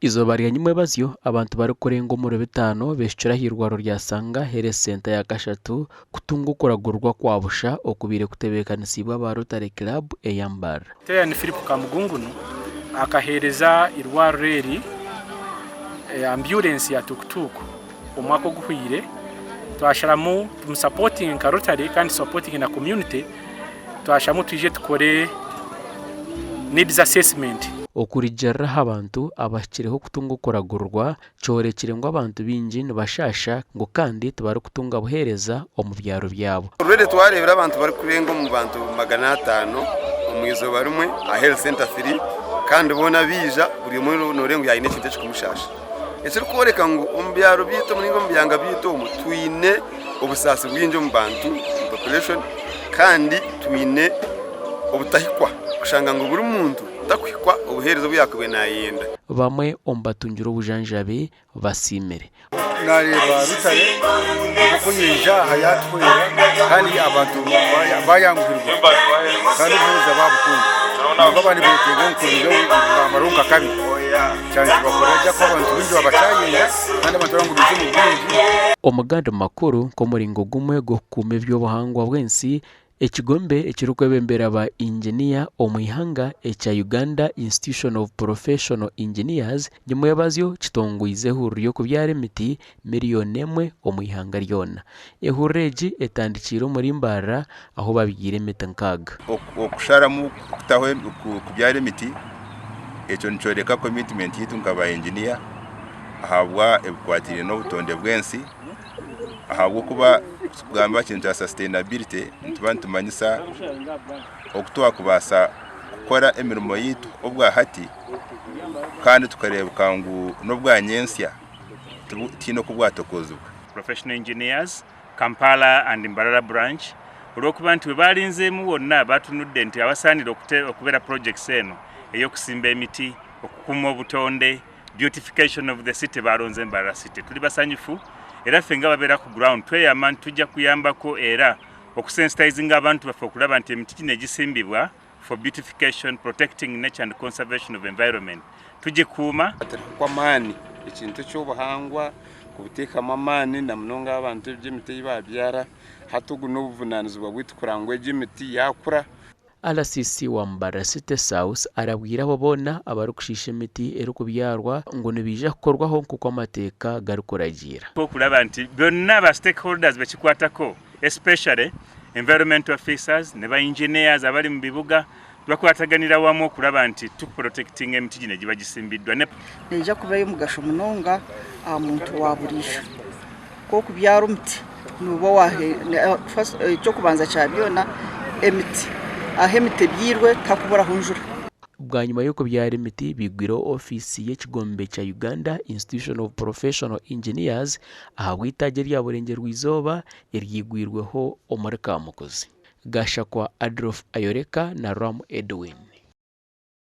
Eizooba rya nyimwebazyo, abantu barikurenga omuri bitaano beeshukire ah'eirwariro rya Sanga Health Centre ya kashatu kutunga okuragurwa kwa busha okubaire kutebeekanisiibwe aba Rotary Club eya Mbarara. Teyan Philip Kamugungunu akaheereza eirwariro eri ambyurensi ya tukutuku omwaka oguhweire. Twasharamu tumusapotinge nka Rotary kandi tusapotinge na community, twasharamu twije tukore needs assessment. Okurugiirira aha bantu abahikireho kutunga okuragurwa, kyorekire ngu abantu baingi nibashaasha ngu kandi tibarikutunga buheereza omu byaro byabo. Already twareebire abantu barikurenga omu bantu 500 omu izooba rimwe aha health center 3 kandi boona baija buri omwe nooreeba ngu aine ekintu ekirikumushaasha. Ekirikworeka ngu omu byaro byaitu nainga omu byanga byaitu omu twine obusaasi bwingi omu bantu, omu population kandi twine obutahikwa kushanga ngu buri muntu takuhikwa obuheereza obu yaakubaire naayenda. Bamwe omu batungire obujanjabi basiimire. Naareeba Rutare oku yaija aha yaatuhwera kandi abantu baayanguhirwa kandi obuheereza baabukunda. Nangwa abandi beetenga ngu kuruga bamaraho nka kabi kyaba nikibakora gye ahakuba abantu baingi babakyayenda kandi abantu baraba ngu baije omu bwingi. Omu gandi makuru, nk'omuringo gumwe gw'okukuuma eby'obuhangwa bw'ensi, Ekigombe ekirikwebembera ba inginiya omu ihanga ekya Uganda Institution of Professional Engineers nyimwebazyo kitongwize ehururu y'okubyara emiti miriyoni emwe omu ihanga ryona. Ehururu egi etandikiire omuri Mbarara ahu babyaire emiti 6. Okusharamu kutaho kubyara emiti ekyo nikyoreka commitment yaitu nka ba inginiya ahabwa ebikwatiraine n'obutonde bw'ensi. Ahabw'okuba kugamba aha kintu kya sustainability nituba nitumanyisa oku twakubaasa kukora emirimo yaitu obwahati kandi tukareebeka ngu n'obwa nyentsya tihaine oku bwatokoozibwa. Professional Engineers, Kampala and Mbarara Branch olw'okuba nti bwe baarinzeemu wonna baatunudde nti awasaanira okubeera projects eno ey'okusimba emiti, okukuuma obutonde, Beautification of the city baalonze Mbarara City. Tuli basanyufu era ffe nga ababeera ku ground tweyama nti tujja kuyambako era okusensitizinga abantu baffe okulaba nti emiti gino egisimbibwa for beautification, protecting nature and conservation of environment tugikuuma. Turi amaani ekintu eky'obuhangwa kubuteekamu amaani na munonga abantu eby'emiti ei baabyara hati ogu n'obuvunanizibwa bwaitu kureba ngu egi emiti yaakura. RCC wa Mbarara City South arabwire abo boona abarikushiisha emiti erikubyarwa ngu nibaija kukorwaho nk'oku amateeka garikuragiira. Okulaba nti byonna ba stakeholders bekikwatako especially environment officers ne ba engineers abali mu bibuga bakwataganira wamu okulaba nti tu protectinga emiti gino egiba gisimbiddwa ne. Neija kuba ey'omugasho munonga aha muntu wa buriijo. Ku okubyara omuti nooba eky'okubanza kya byona emiti, ahu emiti ebyirwe tihakuburaho njura. Bwanyima y'okubyara emiti baigwireho ofiisi y'ekigombe kya Uganda Institution of Professional Engineers ahabw'eitaagi erya Burengyerwa-izooba eryigwirweho omuri Kamukuzi. Gashakwa Adolf Ayoreka na Ram Edwin.